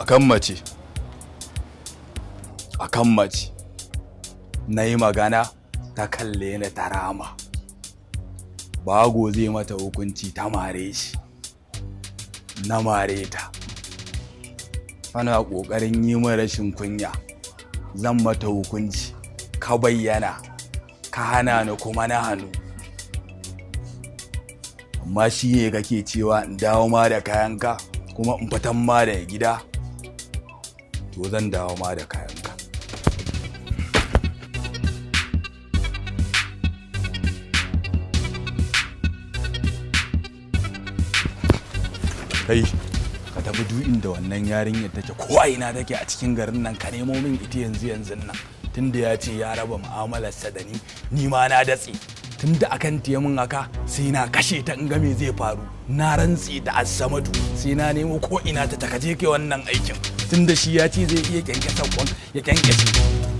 Akan mace, akan mace na yi magana, ta kalle ni ta rama. Bago zai mata hukunci, ta mare shi, na mare ta. Tana ƙoƙarin yi min rashin kunya, zan mata hukunci, ka bayyana ka hana ni kuma na hannu. Amma shi ne kake cewa in dawo ma da kayanka kuma in fitan ma da gida. To, zan dawo ma da kayanka. Kai, ka tafi duk inda wannan yarinyar take, ko a ina take a cikin garin nan, ka nemo min ita yanzu yanzu nan. Tunda ya ce ya raba mu'amalarsa da ni, ni ma na datse. Tunda akan tiye min haka, sai na kashe ta in ga me zai faru. Na rantse da Assamadu sai na nemo ko ina ta. Takaje kai wannan aikin, tunda shi ya ce zai iya kyankyasa kwan ya kyankyashe.